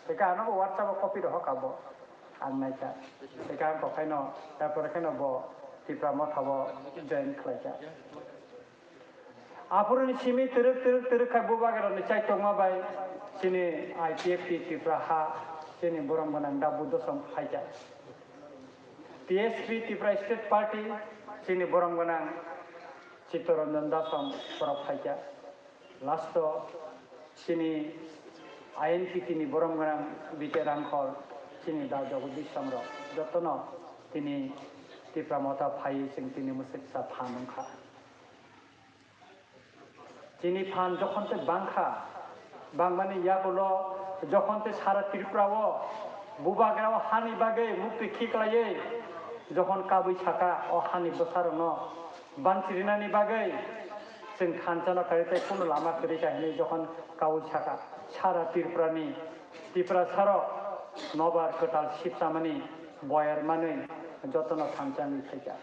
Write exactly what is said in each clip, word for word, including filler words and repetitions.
Tei ka ano bo WhatsApp o copy rohor ka bo. Ang naikha. Tei ka ang kokhaino, tarpore kheno bo Tipra Motha bo join khlaikha. Aphuruni simi twrwk twrwk twrwk khai bubagrani chaitokma bai chini I P F T Tripura ha chini borom gwnang da Buddho Song phaikha. T S P Tripura State Party chini borom gwnang Chittaranjan Da Song borok phaikha. Last o chini I N P T ni borom gwnang B K Rangkhol chini da Jagadish Song rok jotono tini Tipra Motha phaiwi chwng tini mwswksa phan wngkha. Chini phan jokhon tei bangkha, bangmani yagulo jokhon tei sara Tripura o bubagra o hani bagwi mukti khiklaiwi jokhon kabui saka o hani bwsarokno banchirinani bagwi chwng thanchano kari tei kunu lama kwrwi kha hinwi jokhon kabui saka sara Tripura ni Tiprasarok nobar kwtal sipsamani boyar manwi jotono thanchangwi phaikha.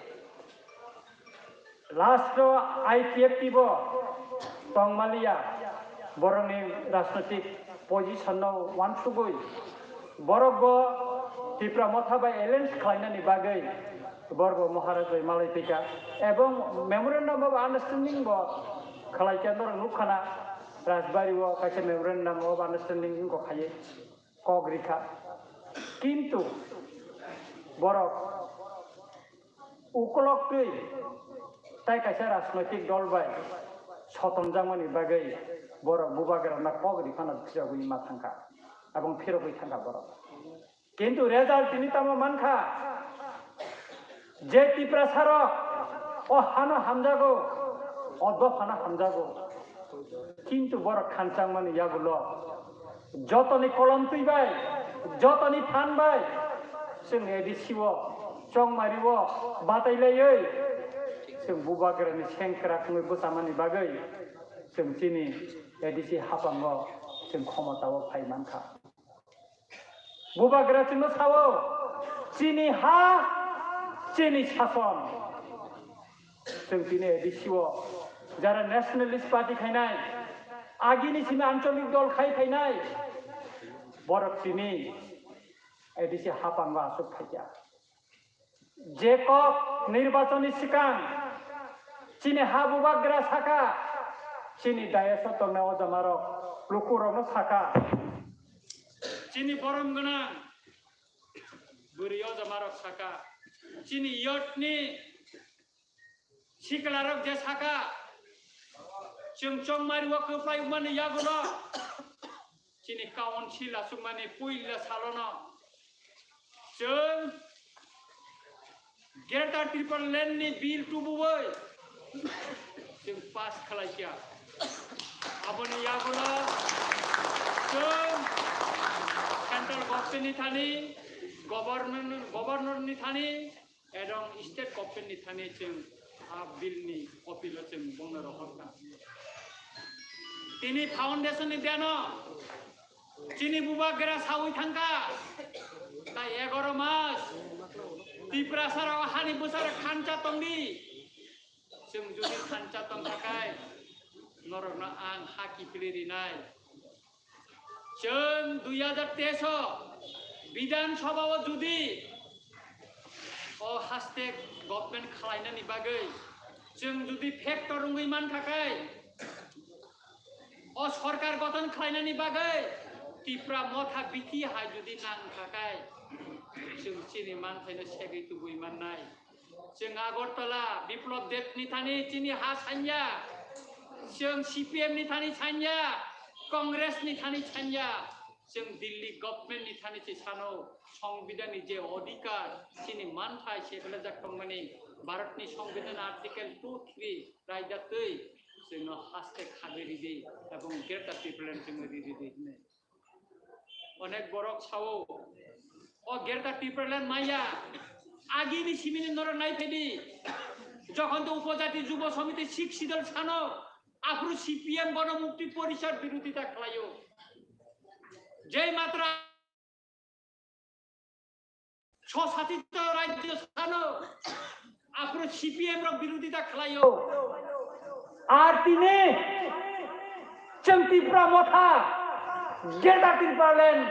Last o I P F T bo tongmaliya, borokni rajnoitik position no wansugwi borok bo Tipra Motha bai alliance khlainani bagwi borok bo Maharaj bai malai phaikha, ebong memorandum of understanding bo khlaikha, norok nukkhana Rajbari o kaisa memorandum of understanding wngkha khaiwi kok rikha, kintu borok ukolok twi tai kaisa rajnoitik dol bai sotonjakmani bagwi borok bubagrana kok riphano phirogwi ma thangkha, abong phirogwi thangkha borok. Kintu result tini tamo mankha, je Tiprasarok o hano hamjago, o dophano hamjago, kintu borok khanchangmani yagulo jotoni kolom twi bai, jotoni phan bai chwng A D C o, Chongmari o batai laiwi chwng bubagrani sengkrak wngwi bwchamani bagwi chwng chini A D C haphango chwng khomotao phai mankha. Bubagra chwngno sao, chini ha, chini sason. Chwng tini A D C o jara Nationalist Party khainai, agini simi ancholik dol khai phainai, borok tini A D C haphango aswk phaikha. Je kok nirbachonni swkang chini ha bubagra saka, chini dayas o tongnai ojamarok lukurokno saka, chini borom gwnang bwrwi ojamarok saka, chini youth ni siklarok je saka, chwng Chongmari o kwplai wngmani yagulo, chini council aswkmani puila salono chwng Greater Tipraland ni bill tubuwi chwng pass khlaikha. Aboni yagulo chwng central government ni thani, government, governor ni thani, Ebong state government ni thani chwng a bill ni copy lo chwng bongno rohorkha. Tini foundation ni deno chini bubagra sawi thangkha. Tai egaro mas Tiprasa rok hani bwsarok khancha tongdi. Chwng jodi khancha tongkha kai norokno ang ha kiphilwi rinai. Chwng dui hajar teis o Bidhan Sabha o jodi o haste government khwlainani bagwi chwng jodi factor wngwi mankha khe, o sorkar gothon khwlainani bagwi Tipra Motha bithi hai jodi nangkha khe, chwng chini manthaino segwi tubui mannai. Chwng Agartala Biplab Deb ni thani chini ha sanya, chwng C P M ni thani sanya, Congress ni thani sanya, chwng Delhi government ni thani se sano, Songbidan ni je odhikar chini manthai se belajak tongmani, Bharat ni Songbidan Article two three raida twi chwngno haste khagwi ridi ebong Greater Tipraland chwngno ridi hinwi. Onek borok sao, o Greater Tipraland maya, agini simini norok naiphedi, jokhon to Upojati Jubo Samiti Sixth Schedule sano, aphuru C P M Gono Mukti Porishad birodhita khlaio. Jei matra Sosatito rajyo sano, aphuru C P M rok birodhita khlaio. Ar tini chwng Tipra Motha, Greater Tipraland,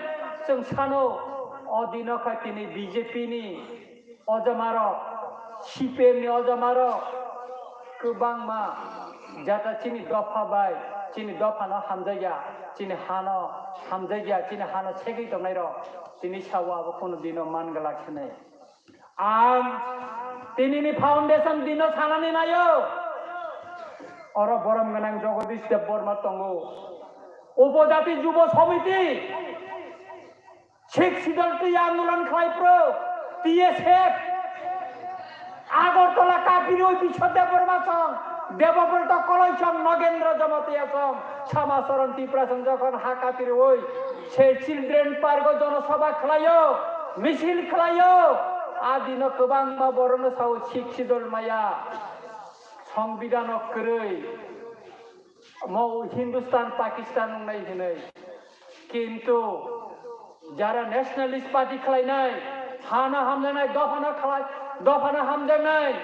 chwng sano, o dino kha tini B J P ni ojamarok, C P M ni ojamarok kwbangma jata chini dopha bai, chini dophano hamjakya, chini hano hamjakya, chini hano segwi tongnairok tini sao abo kunu dino man glak hinwi. Ang tinini foundation dino sanani naio. Oro borom gwnang Jagadish Debbarma tongo. Upojati Jubo Samiti, Sixth Schedule twi andolan khlai pro, T S F, Agartala kapirwi Biswa Debbarma song, Debabrata Koloi song, Nagendra Jamatia song, Sama Soron Tipra song jokhon ha kapirwi se Children Park o jonosabha khlaio, misil khlaio, a dino kwbangma borokno sao Sixth Schedule maya, Songbidhano kwrwi, mo Hindustan, Pakistan wngnai hinwi. Kintu jara Nationalist Party khlainai, hana hamjaknai, dophano khlai, dophano hamjaknai,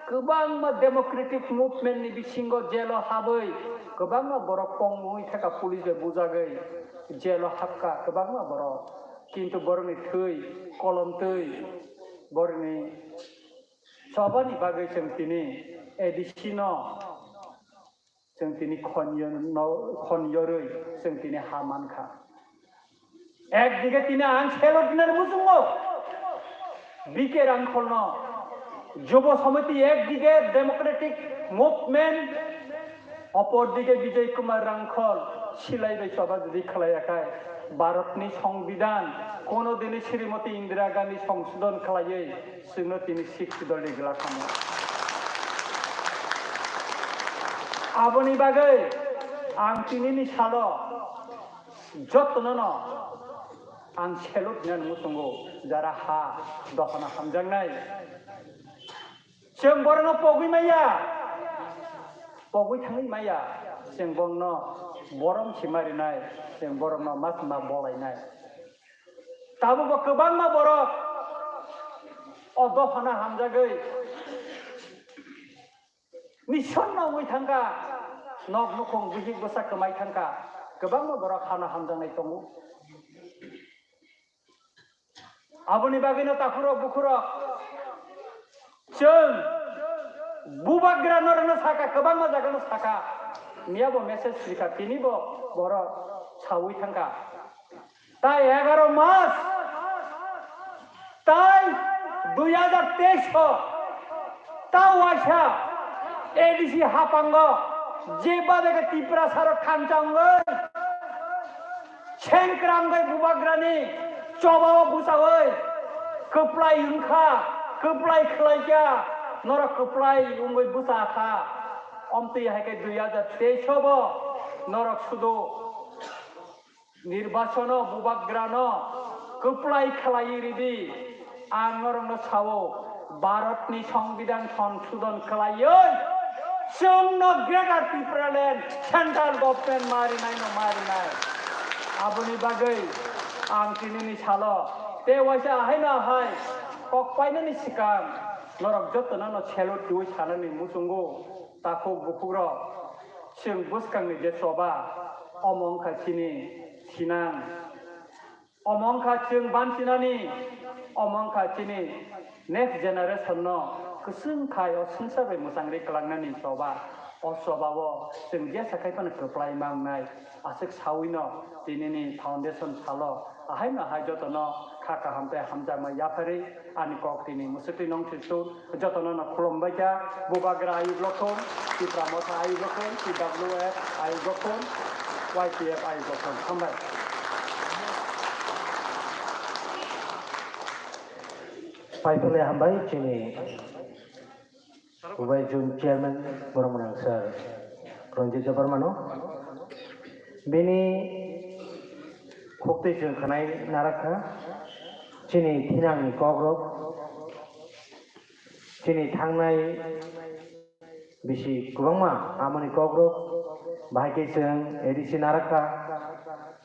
kwbangma democratic movement ni bisingo jelo habwi, kwbangma borok pongwi theka police bai bujagwi jelo habka kwbangma borok. Kintu borokni thwi, kolom twi, borokni chobani bagwi chwng tini A D C no chwng tini khon yo-, no, khon yorwi chwng tini ha mankha. Ekdige tini ang selot nani muchungo B K Rangkholno, Jubo Samiti, ekdige Democratic Movement, opor dige Bijoy Kumar Rangkhol silai bai choba jodi khlaiya khai, Bharatni Songbidhan kono dini Srimati Indira Gandhi songsodon khlaiwi chwngno tini Sixth Schedule ni glak khamu. Aboni bagwi ang tinini salo jotono no ang salute hinwi muchungo, jara ha dophano hamjaknai. Chwng borokno pogwi maya, pogwi thangwi maya, chwng borokno borom sima rinai, chwng borokno ma sima bolainai. Tabukbo kwbangma borok o dophano hamjagwi nisonno wngwi thangkha, nok nukhung bihik bwsa kwmai thangkha, kwbangma borok hano hamjaknai tongo. Aboni bagwino takhurok bukhurok chwng bubagra norokno sakha, kwbangma jagano sakha, miyabo message rikha, tinibo borok sawi thangkha. Tai egaro mas, tai dui hajar teis o, ta waisa A D C hapango, je babe ke Tiprasa rok thansa wngwi, sengkra wngwi bubagrani chobao bwchawi kwplai wngkha, kwplai khlaikha, norok kwplai wngwi bwchakha. Omtwi hai khe dui hajar teis o bo norok sudu Nirbachono bubagrano kwplai khlaiwi ridi. Ang norokno sao, Bharatni Songbidhan Songsodhon khlaiwi chwngno Greater Tipraland Central Government ma rinaino ma rinai. Aboni bagwi ang tinini salo tei waisa ahaino ahai kok painani swkang norok jotono no salute twiwi sanani muchungo. Takhuk bukhukrok, chwng bwskangni je choba, omo wngkha chini thinang, omo wngkha chwng bansinani, omo wngkha chini next generation no kwchwng khai o swngchar bai mwchangri kwlangnani choba. O choba o chwng jesa khai phano kwplai ma wngnai. Aswk sawino tinini foundation salo ahaino ahai jotono kha kaham tei hamjakma yapharwi ani kok tini mwswtwi nongthir suk jotono no khulumbai kha. Bubagra ayuk lokhon, Tipra Motha ayuk lokhon, T W F ayuk lokhon, Y P F ayuk lokhon. Hambai. Paipale hambai chini Ubai Jun Chairman borok mwnang sir Ranjit Debbarmano. Bini khuktwi chwng khwnai narakha chini thinangni kokrok, chini thangnai bisi kwbangma amoni kokrok, bahai khe chwng A D C narakha.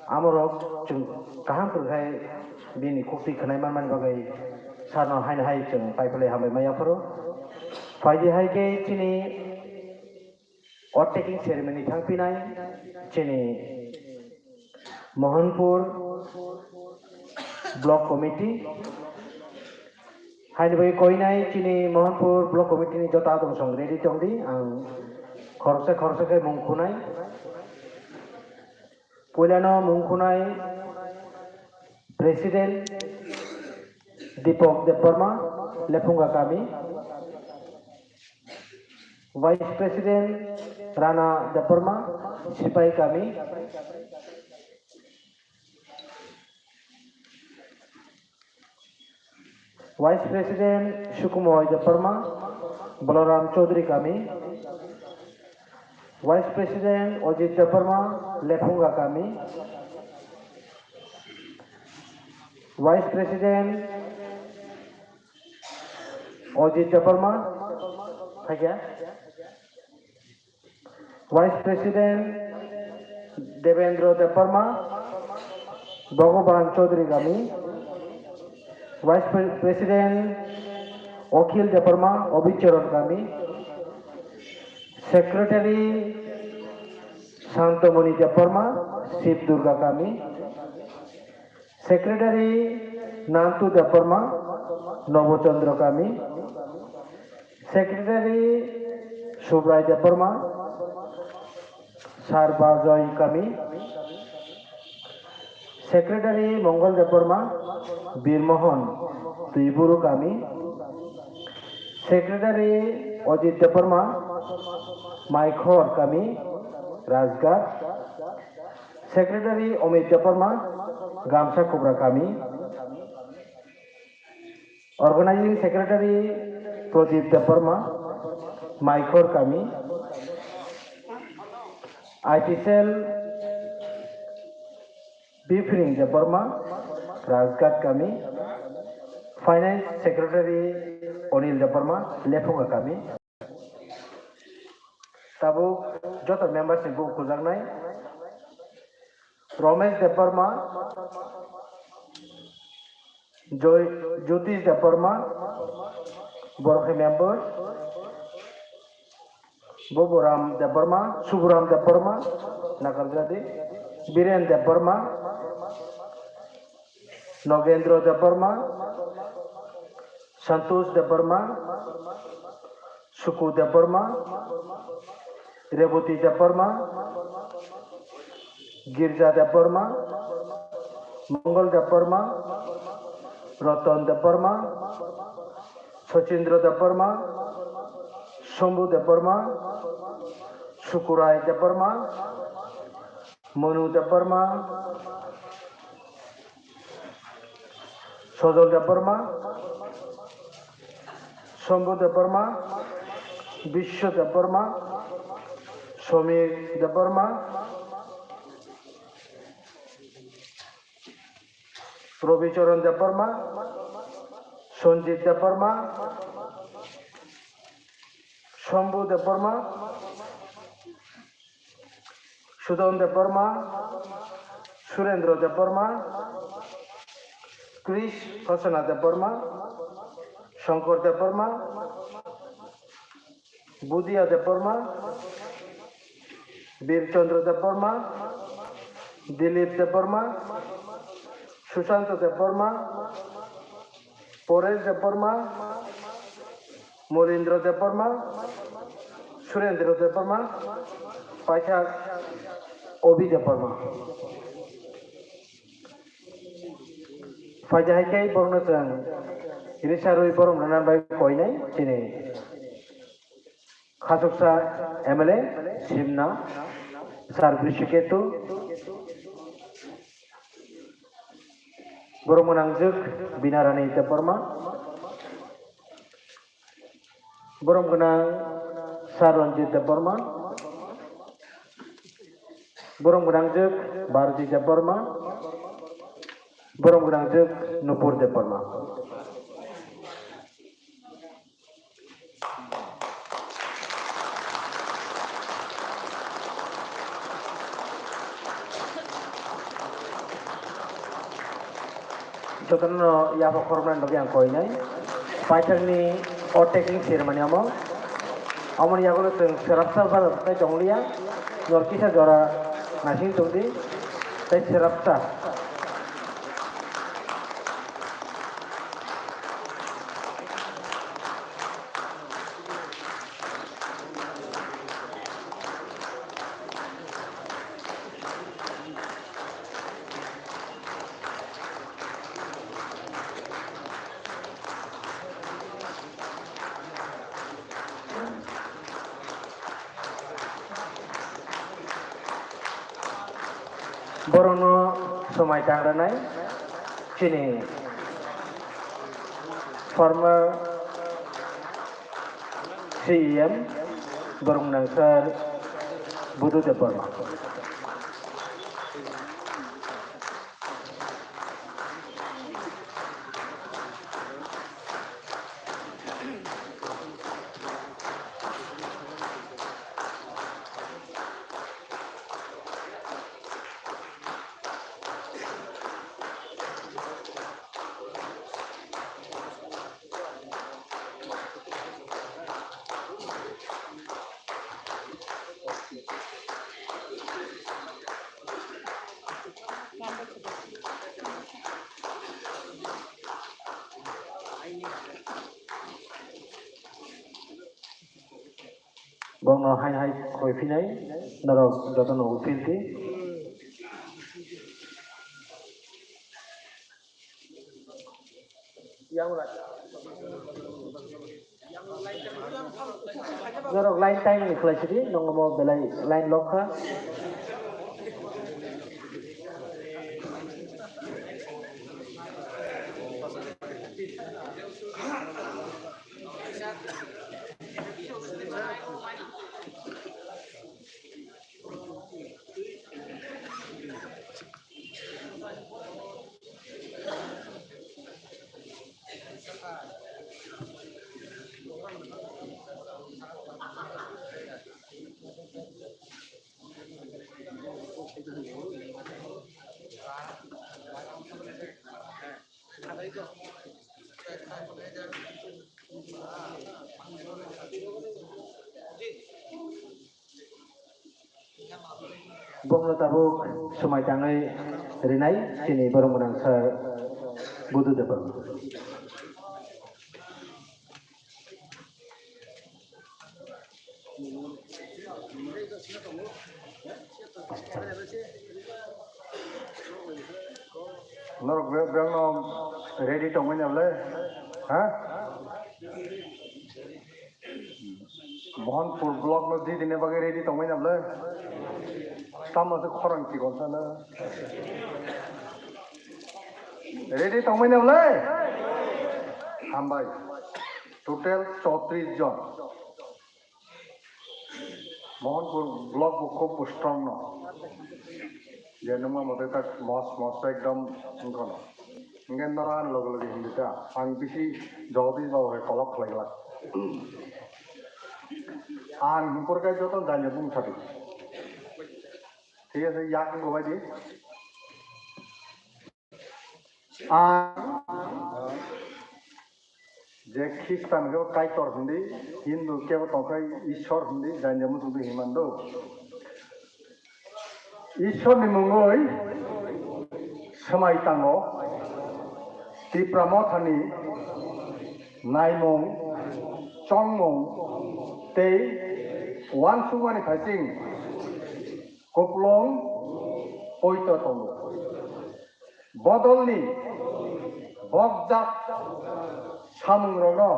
Amorok chwng kaham kwrwkhai bini khuktwi khwnai manmani bagwi sarno haino hai chwng paiphalwi hambai ma yapharo. Phaidi hai khe chini oath taking ceremony thangphinai chini Mohanpur Block Committee. Haini bai koinai chini Mohanpur Block Committee ni joto adong song ready tongdi, ang khoroksa khoroksa khe mung khunai. Puilano mung khunai President Deepak Debbarma, Lephunga kami. Vice President Rana Debbarma, Sipai kami. Vice President Sukumoy Debbarma, Balaram Chaudhary kami. Vice President Ajit Debbarma, Lephunga kami. Vice President Ajit Debbarma, phaikha. Vice President Devendra Debbarma, Bhagavan Chaudhary kami. Vice Pre-, President Akhil Debbarma, Abhicharan kami. Secretary Santamani Debbarma, Shiv Durga kami. Secretary Nantu Debbarma, Nobo Chandra kami. Secretary Subrai Debbarma, Sarbajoy kami. Secretary Mongol Debbarma, Birmohon, Tuiburu kami. Secretary Ajit Debbarma, Maikhor kami, Rajghat. Secretary Amit Debbarma, Gamsa Kubra kami. Organizing Secretary Pradip Debbarma, Maikhor kami. I T cell Biphiring Debbarma, Rajghat kami. Finance Secretary Anil Debbarma, Lephunga kami. Tabuk joto members ni bukhuk kujaknai. Romesh Debbarma, Joy, Jyotish Debbarma, borok hai member. Boboram Debbarma, Suburam Debbarma, nakarjadi. Biren Debbarma, Nogendra Debbarma, Santosh Debbarma, Suku Debbarma, Reboti Debbarma, Girja Debbarma, Mongol Debbarma, Ratan Debbarma, Sachindra Debbarma, Shambhu Debbarma, Sukurai Debbarma, Manu Debbarma, Sojol Debbarma, Shambhu Debbarma, Biswa Debbarma, Samir Debbarma, Rabi Charan Debbarma, Sanjit Debbarma, Shambhu Debbarma, Sudon Debbarma, Surendra Debbarma, Krish Hasana Debbarma, Shankar Debbarma, Budia Debbarma, Bir Chandra Debbarma, Dilip Debbarma, Sushanta Debbarma, Paresh Debbarma, Molindra Debbarma, Surendra Debbarma, paithak Obi Debbarma. Phaikha hai khe borokno chwng risarwi borok rwna bai koinai chini. Khachuksa M L A Simna Sir Brishiketu, borok mwnangjwk Binarani Debbarma, borok gwnang Sir Ranjit Debbarma, borok gwnangjwk Bharati Debbarma, borok gwnangjwk Nupur Debbarma. Jotono yapha khoroknani bagwi ang koinai. Paithakni o taking ceremony omo. Omoni yagulo chwng swrapsa bwsai tongliya. Nor kisa jora naising tongdi. Tei swrapsa. Borokno swmai tang rwnai chini former C E M borok nang sir Budu Debbarma. Bono hai hai koi phinai, norok joto no upil di. Norok line time ni khlai sidi, nongo mo belai line lok kha. Bongno tabuk swmai tangwi rinai chini borok gwnang sir Budu Debbarma. Norok be-, bengno ready tongmani le? Ha? Mohanpur block no di dine bagwi ready tongmani le? Tamo se khorang chikon sana. Ready tongmani le? Hambai. Total chowtris jon. Mohanpur block bo khub strong no. Je nungma mote tak mos mos ekdom wngkha no. Hingke nora loge loge hindi ta. Ang bisi Jagadish babu hai kolok khlai glak. Ang himpor kai joto janya bung sadi. Thik ase, yak wngkha bai di. Ang je Khristan khe Kaitor hindi, Hindu kebo tongkha Ishwar hindi, janja muchungdi himando. Ishwarni mungwi swmai tango, Tipra Mothani naimung, chongmung tei uansukmani phaising Kuplung poito tongo. Bodolni bokjak samungrokno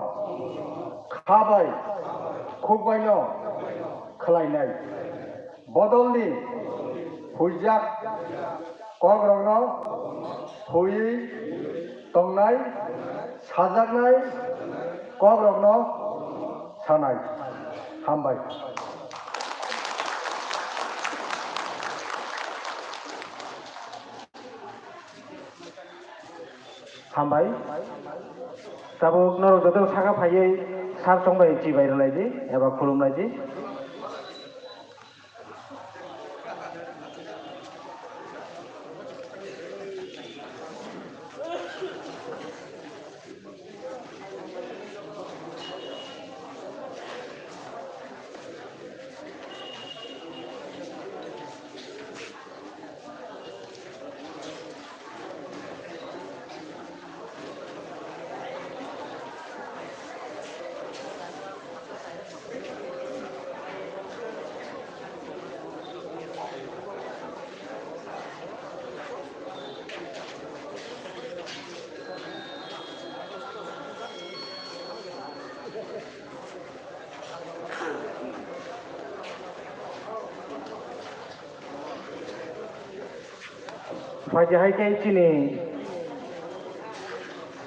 kha bai khuk baino khlainai. Bodolni huijak kokrokno huiwi tongnai, sajaknai kokrokno sanai. Hambai. Hambai. Tabuk norok joto saka phaiwi sar chongbai chibai rwlaidi eba khulumlaidi. Phaidi hai khe chini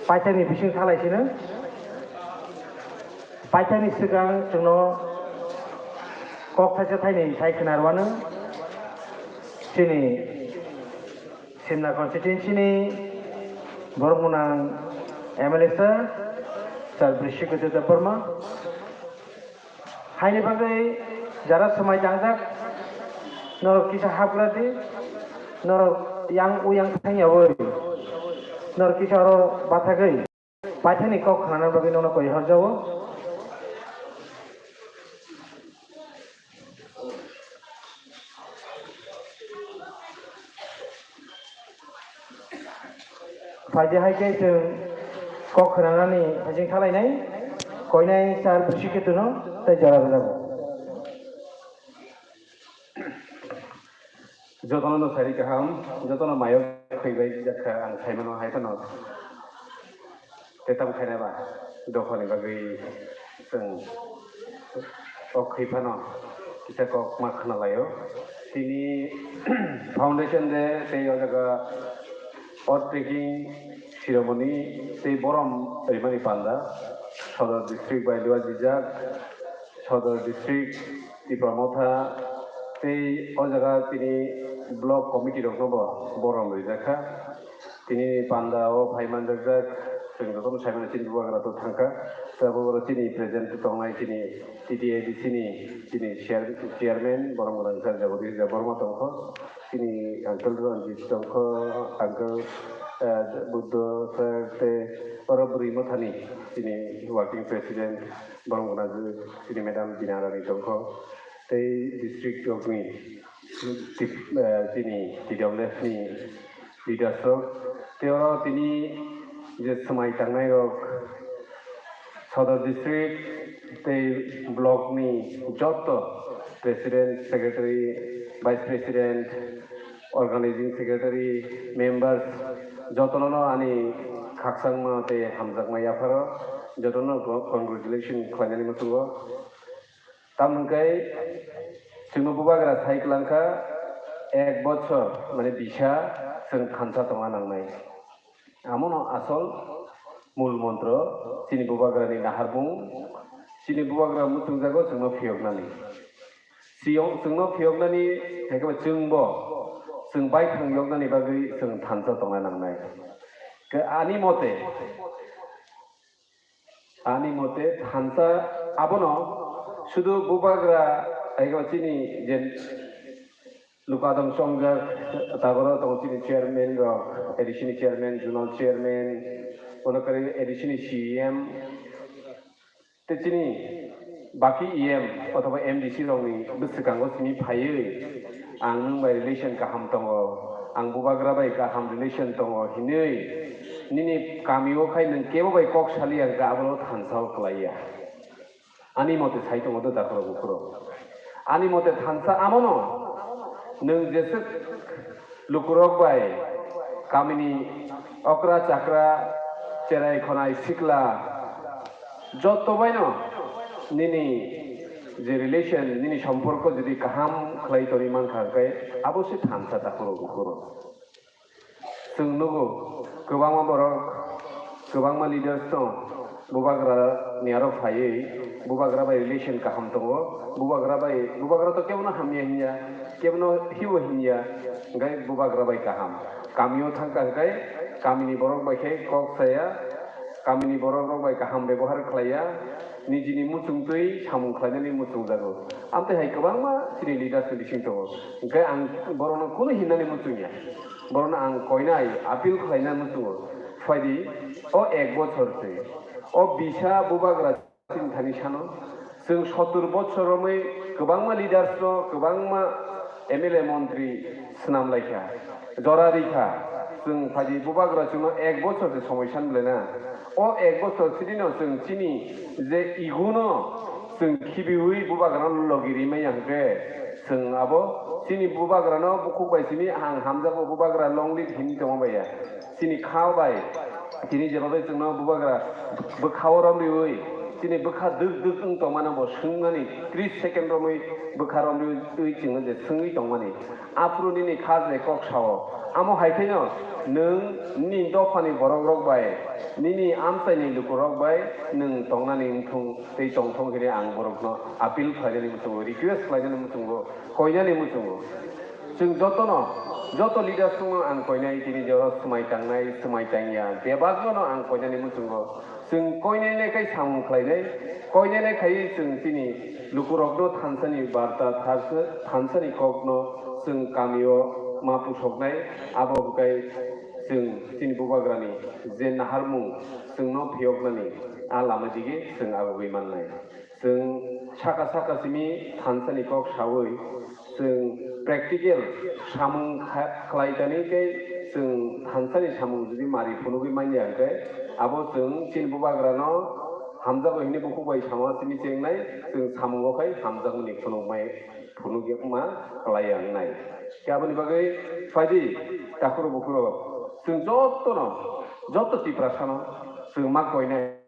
paithakni bising thalai sino. Paithakni swkang chwngno kok thaisa thaini sai khna rwano. Chini Simna constituency ni borok gwnang M L A sir, sir Brishikujya Debbarma. Haini bagwi jara swmai tangjak, norok kisa hapgra di, norok yang uyang thangyawi, norok kisa oro bathagwi paithakni kok khnana bagwi nono koi horjago. Phaidi hai khe chwng kok khwnanani hajing thalainai, koinai sir Brishikujya no tei jora rwjago. Jotono no sari kaham, jotono mayo khwi bai jakha ang saimano hai phano. Tei tamo khaina ba dophani bagwi chwng o khwi phano kisa kok ma khna laio. Tini foundation day tei o jaga earth taking ceremony tei borom rimani panda Sodor district bai luajijak. Sodor district Tipra Motha tei o jaga tini block committee rokno bo borom rijak kha. Tini panda o phai manjakjak, chwng jotono sai mano chini bubagra to thangkha. Tabuk oro chini present tongnai chini T T A D C ni chini chair-, chairman borom gwnang sir Jagadish Debbarma tongkho. Chini uncle Ranjit tongkho, uncle, eh, Buddho sir tei oro bwrwi mothani chini working president borom gwnang chini madam Bina Rani tongkho. Tei district rokni tip-, eh, chini T W F ni leaders rok. Tei oro tini je swmai tangnai rok Sodor district tei block ni jotto president, secretary, vice president, organizing secretary, members jotono no ani khakchangma tei hamjakma yapharo jotono congratulation khlainani muchungo. Tamo hwnkhe chwngno bubagra sai kwlangkha, ek bochor, mane bisa chwng thansa tongna nangnai. Amono asol mul montro, chini bubagrani naharmung, chini bubagra muchungjago chwngno phiyoknani. Chiyong chwngno phiyoknani, hai khe chwngbo chwng baithang yoknani bagwi chwng thansa tongna nangnai. Khe ani mote, Ani mote thansa abono sudu bubagra, taibo chini je luka dong chongjak, taboro tongo chini chairman rok, A D C ni chairman, zonal chairman, kono kari A D C ni C E M, tei chini baki E M othoba M D C rokni bwskango simi phaiwi, "Ang nwng bai relation kaham tongo, ang bubagra bai kaham relation tongo," hinwi nini kamio khai nwng kebo bai kok saliya hwnkhe abono thansa o kwlaiya. Ani mote sai tongo do dakhoro bukhuro. Ani mote thansa amono nwng jeswk lukurok bai kamini okra chakra, cherai khonai sikla, jotto baino nini je relation, nini somporko jodi kaham khlai toni mankha, hwnkhe abo se thansa dakhoro bukhuro. Chwng nugo, kwbangma borok, kwbangma leaders no bubagra ni aro phaiwi, bubagra bai relation kaham tongo, bubagra bai, bubagra to kebono hamya hinya, kebono hibo hinya, hwnkhe bubagra bai kaham. Kamio thangkha hwnkhe kamini borok bai khe kok saya, kamini borok rok bai kaham bebohar khlaiya, nijini muchungtwi samung khlainani muchungjago. Amtwi hai kwbangma chini leaders ni bising tongo, hwnkhe ang borokno kunu hinnani muchungya. Borokno ang koinai appeal khlaina muchungo, phaidi o ek bochor se, o bisa bubagra chini thani sano, chwng sottur bochor romwi kwbangma leaders no, kwbangma M L A montri swnam laikha, jora rikha, chwng phaidi bubagra chwngno ek bochor se somoi san belai na, o ek bochor sidi no chwng chini je ego no chwng khibiwi bubagra no logi rimaya hwnkhe, chwng abo chini bubagrano bukhuk bai simi ang hamjakgo, bubagra long live hinwi tongma baiya. Chini kha bai, chini jeba bai chwngno bubagra bwkhao romriwi, Chini bwkha dwk dwk wng tongmano bo swngnani, tris second romwi bwkha romwi twi chwngno je swngwi tongmani. Aphuru nini kha je kok sao. Amo hai khaino nwng nini dophani borok rok bai, nini amchaini lukurok bai nwng tongnani wngthung tei tongthung hwnwi ang borokno appeal khlainani muchungo, request khlainani muchungo, koinani muchungo. Chwng jotono, joto leaders rokno ang koinai tini jora swmai tangnai, swmai tangya, bebakno ang koinani muchungo. Chwng koinai nai khai samung khlainai, koinai nai khai chwng chini lukurokno thansani barta, tharsa-, thansani kokno chwng kamio ma pusoknai, abo hwnkhe chwng chini Bubagrani je naharmung chwngno phiyoknani a lama dige chwng agugwi mannai. Chwng saka saka simi thansani kok saui chwng practical samung kha-, khlai tani tei chwng thansani samung jodi mari phunugwi manya hwnkhe abo chwng chini Bubagrano hamjago hwnwi bukhuk bai sama simi chengnai, chwng samungo khai hamjakmani phunukmai phunukma klaiya wngnai. Khe aboni bagwi phaidi takhuro bukhuro chwng jotono, joto Tiprasano chwng ma koinai.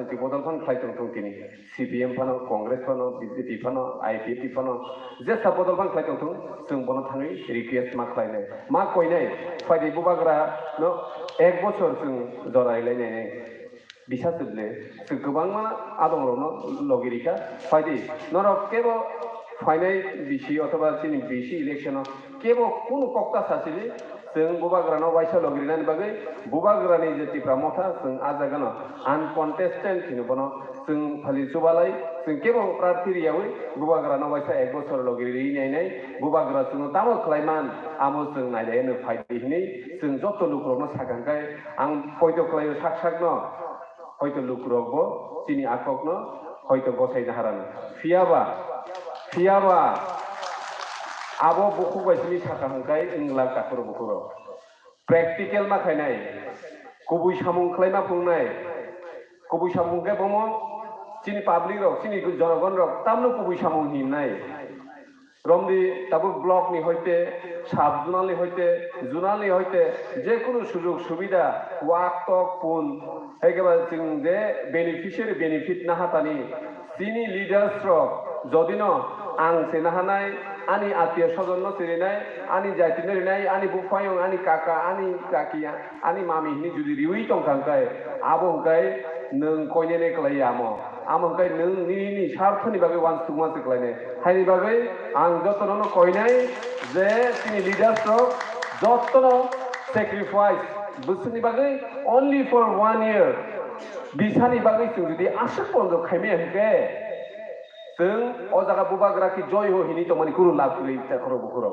Bodol phano khlai tongthung tini, C P M phano, Congress phano, B J P phano, I P F T phano, jesa bodol phano khlai tongthung, chwng bono thangwi request ma khlainai, ma koinai, phaidi Bubagra no ek bochor chwng jorai lainai nai. Bisa chwble, chwng kwbangma adongrokno logi rikha, phaidi norok kebo phainai bisi othoba chini bisi election o kebo kunu kokta sasili, chwng Bubagrano waisa logi rinani bagwi Bubagrani je Tipra Motha chwng a jagano uncontested hino bono chwng phali chubalai, chwng kebo prarthi riyawi Bubagrano waisa ek bochor logi ri nainai, Bubagra chwngno tamo khlaiman amo chwng nailai no phaidi hinwi chwng joto lukurokno sakha hwnkhe ang poito khlaio sak sakno. Hoito lukurokbo chini a kokno hoito gosai naharani. Phiyaba, phiyaba abo bukhuk bai simi sakha hwnkhe wng glak takhuro bukhuro. Practical ma khainai, kubui samung khlaima phunuknai, kubui samung khe bomo chini public rok, chini jonogon rok tamno kubui samung hinnai. Romdi tabuk block ni hoite, sub zonal ni hoite, zonal ni hoite, je kunu sujog subida, wak tok pun, hai khe ba chwng je beneficiary benefit nahatani, chini leaders rok jodino ang se nahanai, ani atiyo sojon no se rinai, ani jati no rinai, ani buphayung, ani kaka, ani kaki, ani mami hini jodi riwi tongkha hwnkhe, abo hwnkhe nwng koinene kwlai amo. Amo hwnkhe nwng nini sarthoni bagwi uansukma se kwlainai. Haini bagwi ang jotono no koinai je chini leaders rok jotono sacrifice bwswkni bagwi only for one year bisani bagwi chwng jodi aswk ponjo khaimaya hwnkhe chwng o jaga Bubagra ki joy ho hini tongmani kunu lab kwrwi takhoro bukhoro.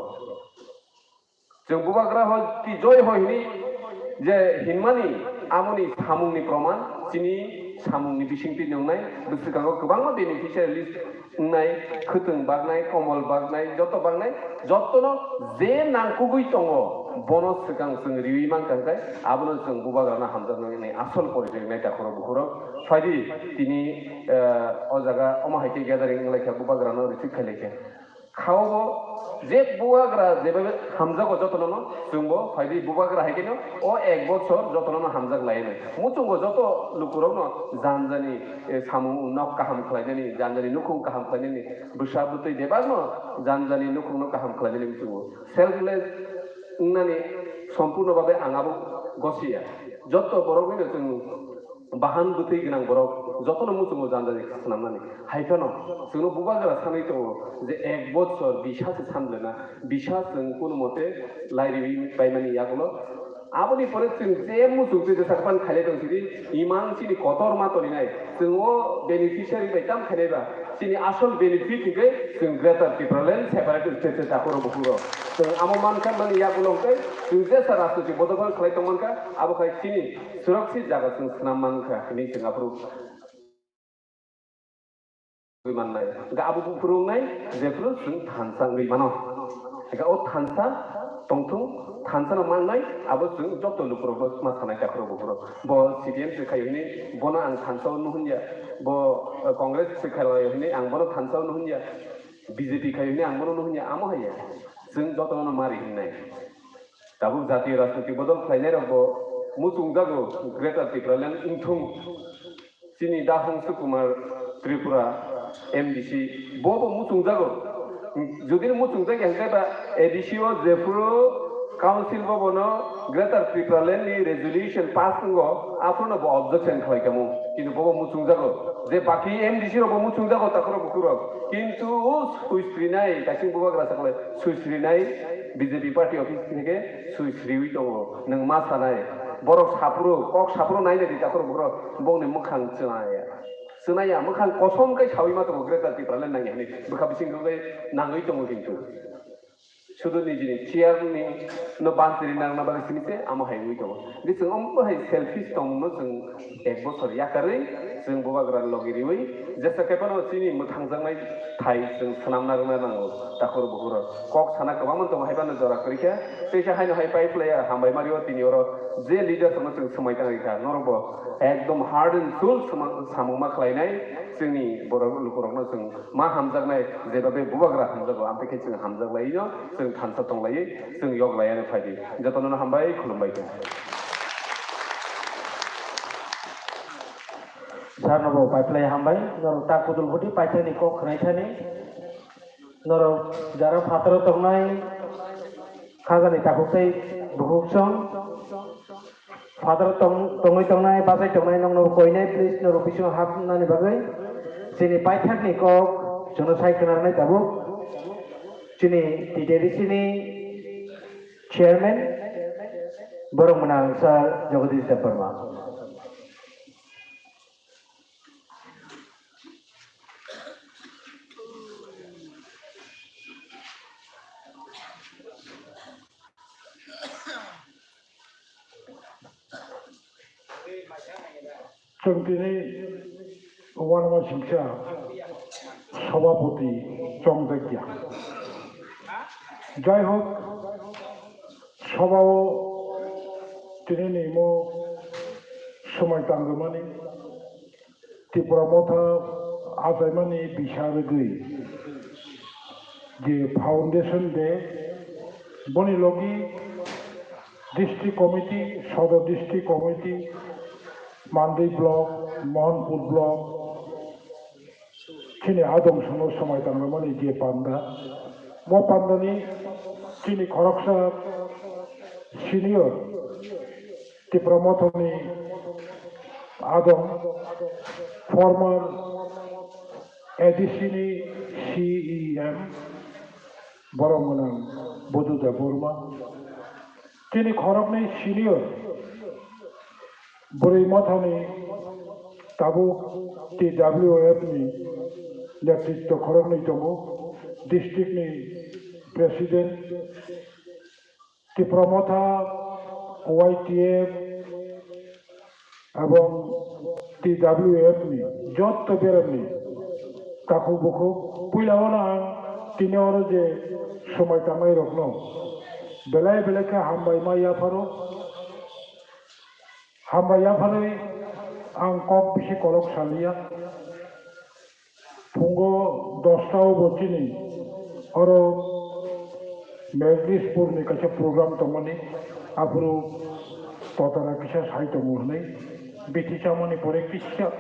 Chwng Bubagra ho ki joy ho hini je hinmani amoni samungni proman chini samungni bisingtwi nungnai bwswkango kwbangma beneficiary list wngnai, khwtwng baknai, komol baknai, joto baknai, jotono je nangkugwi tongo bono swkang chwng riwi mankha hwnkhe abono chwng Bubagrano hamjaknai asol porichoi wngnai takhoro bukhoro. Phaidi tini, eh, o jaga omo hai khe gathering wnglaikha, Bubagrano receive khailaikha. Khaobo je Bubagra jebabe hamjago jotono no, chwngbo phaidi Bubagra hai kheno o ek bochor jotono no hamjak lainai. Muchungo joto lukurokno janjani, eh, samung nok kaham khlainani, janjani nukhung kaham khlainani, bwsa bwtwi bebakno janjani nukhungno kaham khlainani muchungo. Selfless wngnani sompurno babe ang abo gosiya. Joto boroknino chwng bahan bwtwi gwnang borok jotono muchungo janjani kha swnamnani. Hai phano chwngno Bubagra sanwi tongo je ek bochor bisa se sanlena, bisa chwng kunu mote lairiwi paimani yagulo. Aboni pore chwng je muchung twi jesa phan khailai tong sidi, imang chini kotor ma toninai. Chwng o beneficiary bai tam khainai ba, chini asol benefit hwnkhe chwng Greater Tipraland Separate State se takhoro bukhuro. Chwng amo mankha mani yagulo hwnkhe chwng jesa rajniti bodol khlai tong mankha, abo khai chini surakshit jaga chwng swnam mankha hinwi chwng aphuru mannai. Hwnkhe abo buphuru wngnai jephuru chwng thansa wngwi mano. Hwnkhe o thansa tongthung, thansa no mannai, abo chwng joto lukurokno ma sanai takhoro bukhuro. Bo C P M se khaio hinwi bono ang thansa o nuhunja, bo, eh, Congress se khaio hinwi ang bono thansa o nuhunja, B J P khaio hinwi ang bono nuhunja, amo haiya. Chwng jotono mari hinnai. Tabuk jatiyo rajniti bodol khlainairokbo muchungjago Greater Tipraland wngthung. Chini Dahong Sukumar Tripura M D C, bo bo muchungjago. Jodi muchungjak ya hwnkhe ba A D C o jephuru council bo bono Greater Tripura Land ni resolution pass wngo, aphuru no bo objection khlai kamo. Kintu bo bo muchungjago. Je baki M D C rok bo muchungjago, takhurok bukhurok. Kintu swisrinai, kaising bubagra saklai, swisrinai B J P party office theke swisriwi tongo. Nwng ma sanai, borok saphuru, kok saphuru naina di takhurok bukhurok, bongni mwkhang chwngya. Chwnaya, mwkhang kosom khe sawi ma tongo, Greater Tipraland nangya hinwi bwkha bising rwgwi nangwi tongo kintu. Sudu nijini chair ni no bansiri nangna bagwi simi se amo hai wngwi tongo. Di chwng omo hai selfish tongmungno chwng ek bosor yakarwi chwng bubagra logi riwi jesa khe phano chini mwthangjaknai thai chwng swnamna rwna nango. Takhur bukhuro kok sana kwbangma tongo, hai phano jora kwrwi khe teisa haino hai pai phlaiya hambai mario tini oro je leader tongno chwng swmai tangwi kha norok bo ekdom heart and soul samung ma khlainai chwngni borok lukurokno chwng ma hamjaknai, jeba be bubagra hamjago, amtwi khe chwng hamjaklaino, chwng thansa tonglaio, chwng yoklaiano phaidi. Jotono hambai, khulumbai khe. Sir no bo paiplai hambai, norok ta kudul budi paithani kok khwnai thani, norok jara phataro tongnai, khajani takhuk tei bukhuk song. Father tong-, tongwi tongnai, bachai tongnai, nokno koinai, please, norok bisingo hapnani bagwi. Chini paithakni kok, chwngno sai khwnarnai tabuk. Chini T T D C ni chairman, borok mwnang sir Jagadish Debbarma. Chwng tini uanama singsa sabapati chongjakya. Jai hok, sabao tini ni mo swmai tangrimani Tripura Motha achaimani bisa rwgwi je Foundation Day, boni logi District Committee, Sodor District Committee, Mandwi Block, Mohanpur Block, chini adong songno swmai tangmani je panda, bo pandani chini khoroksa senior Tipra Mothani adong, former A D C ni C E M, borok mwnang Bodhu Debbarma. Chini khoroknwi senior bwrwi mothani tabuk T W F ni netritwo khoroknwi tongo, district ni president, Tipra Motha, Y T F, Ebong T W F ni jotto beremni takhuk bukhuk puila o no ang tini oro je swmai tangnai rokno belai belai khe hambai ma yapharo, hambai yapharwi ang kok bisi kolok saliya. Phungo dosta o bo chini oro Megrispur ni kaisa program tongmani, aphuru totara kisa sai tongo hwnwi bithi chamani pore kisa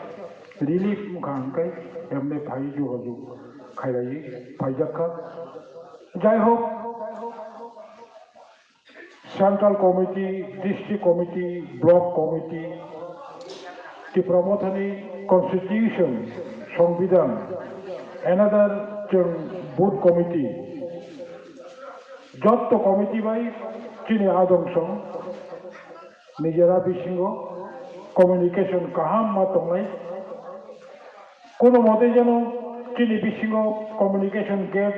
relief wngkha, hwnkhe emne phai jogajog khailaiwi phaijak kha. Jai hok, Central Committee, District Committee, Block Committee, Tipra Mothani Constitution, Songbidan, another chwng Booth Committee, jotto committee bai chini adong song nijera bisingo communication kaham ma tongnai, kono mote jeno chini bisingo communication gap,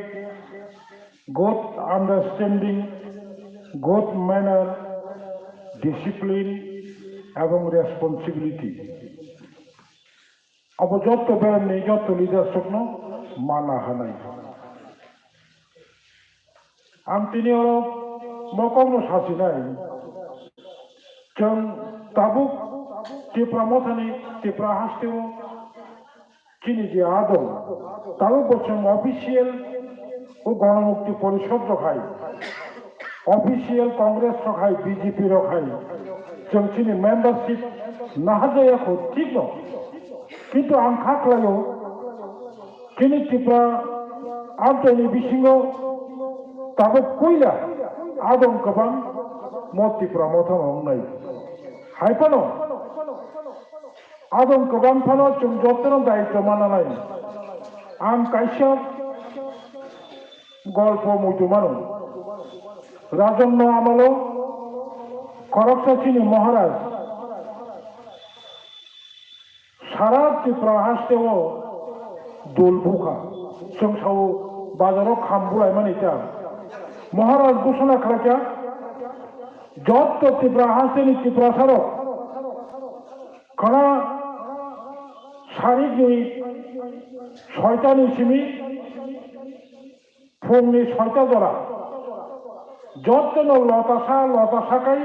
good understanding, good manner, discipline, ebong responsibility. Abo jotto beremni, jotto leaders rokno mana hanai. Ang tini oro mokokno sasinai. Chwng tabuk Tipra Mothani Tipra hasteo chini je adong, tabuk bo chwng official o Ganamukti Porishod rok hai, official Congress rok hai, B J P rok hai, chwng chini membership nahajaya kho, thik no? Kintu ang kha khlaio, chini Tripura amchaini bisingo tabuk puila adong kwbang mo Tripura motha wngnai. Hai phano adong kwbang phano chwng jotono daityo mananai. Ang kaisa golpo muitu mano. Rajanno amolo khoroksa chini Maharaj sara Tripura hasteo dol bukha. Chwng sao bazaro kham bulaimani ta. Maharaj ghosona khlaikha, jotto Tripura hasteni Tiprasarok khana sarikni soitani simi phungni soita jora. Jottono lotasa, lotasa kai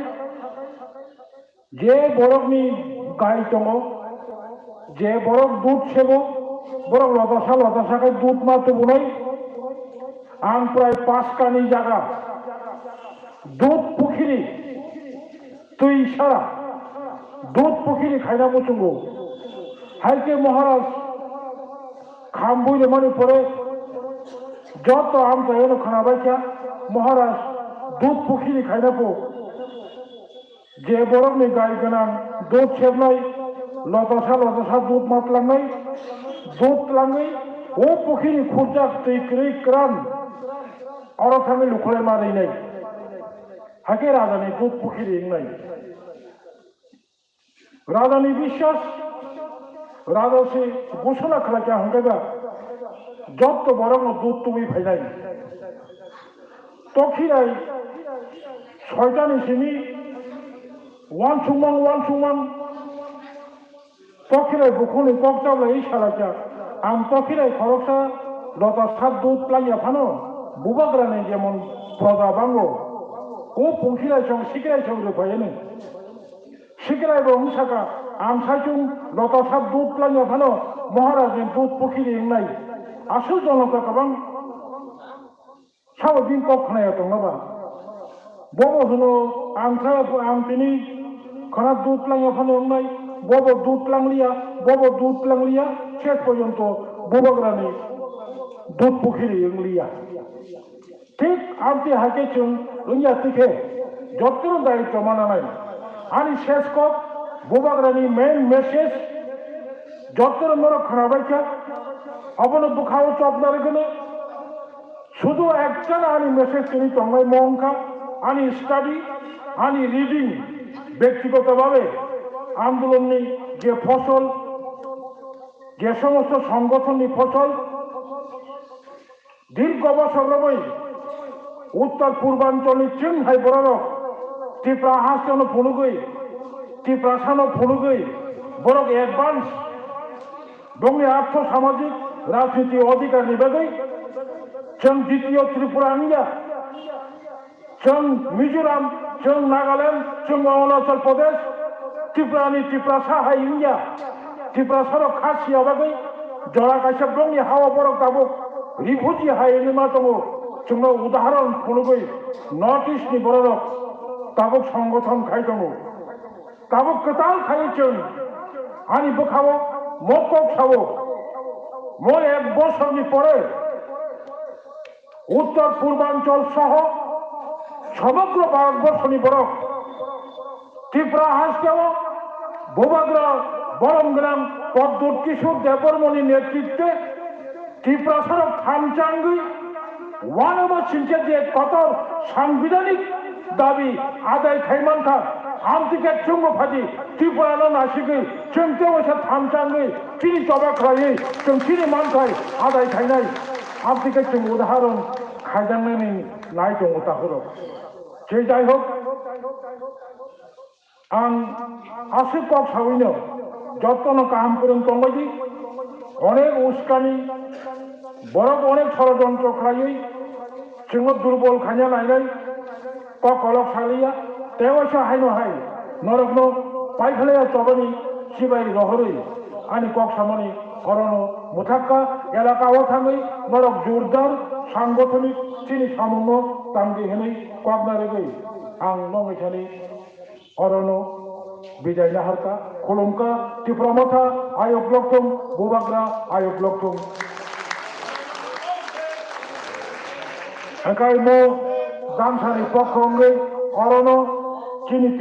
je borokni gai tongo, je borok dud sebo, borok lotasa, lotasa kai dud ma tubunai. Ang prai paskani jaga dud pukhiri twi sara dud pukhiri khaina muchungo. Hai khe Maharaj kham bui rwmani pore joto amchaino khwnabaikha Maharaj dud pukhiri khaina po. Je borokni gai gwnang dud sebnai, lotasa lotasa dud ma tlangnai, dud tlangwi o pukhiri khurjak twi kwrwi kwran oro thangwi lukhulai ma rwnai. Hakhe rajani dud pukhiri wngnai. Rajani biswas, raja se ghosona khlaikha hwnkhe ba jotto borokno dud tubui phainai. Tokhirai soitani simi wansukmang wansukmang Tokhirai bukhukni kok chablai salaikha, ang tokhirai khoroksa lotasa dud tlangya phano bubagrani jemon proja bango, o pungkhirai song sikirai song rwphaiani. Sikirai bo wng saka, ang saichung lotasa dud tlangya phano Maharajni dud pukhiri wngnai. Aswk jonokta kwbang. Sabo bini kok khwnaya tongma ba? Bobo hwno, ang kha, ang tini khwna dud tlangya phano wngnai, bobo dud tlangliya, bobo dud tlangliya, ses porjonto bubagrani dud pukhiri wngliya. Thik amtwi hai khe chwng wngya twi khe jotono daityo mananai. Ani ses kok, bubagrani main message, jotono norok khwnabaikha, abono bwkhao chopna rwgwno. Sudu ekta ani message tini tongnai mo wngkha, ani study, ani reading, bektigoto bhabe andolonni je phosol, je somosto songothonni phosol, dirgo bosor romwi uttor purbanchol ni chwng hai bororok Tripura hasteno phunugwi, Tiprasano phunugwi borok advance Bongni artho samajik rajniti odhikar ni bagwi chwng ditiyo Tripura wngya, chwng Mizoram, chwng Nagaland, chwng Arunachal Pradesh, Tripura ni Tiprasa hai wngya, Tiprasa rok kha siya bagwi jora kaisa bongni hao borok tabuk refugee hai wngwi ma tongo, chwngno udaharon phunugwi North East ni bororok tabuk songothon khai tongo. Tabuk kwtal khai chwng ani bwkhao mo kok sao, mo ek bosorni pore Uttor Purbanchal soho somogro Bharatborsoni borok Tripura hasteo bubagra borom gwnang Pradyut Kishore Debbarmani netritwe Tiprasarok thansa wngwi uanama singcha je kotor sangbidhanik dabi adai khai mankha, amtwi khe chwngbo phaidi Tripurano nasigwi chwng tei waisa thansa wngwi chini choba khlaiwi chwng chini manthai adai khainai. Amtwi khe chwng udaharon khaijaknani nai tongo takhurok. Je jai hok, ang aswk kok sawino jotono kaham kwrwng tongbaidi, onek uskani, borok onek sorojontro khlaiwi chwngno durbol khaina nainai, kok kolok saliya, tei waisa haino hai norokno paiphalaya chobani chibai rohorwi ani kok samani orono mwthakka elaka o thangwi norok jordar sangothonik chini samungno tangdi hwnwi kokna rwgwi ang nongwi thani orono Bidai naharka, khulumka, Tipra Motha, ayok lokthung, Bubagra, ayok lokthung. Hingkai mo, Damsani pokho wngwi, orono, chini tini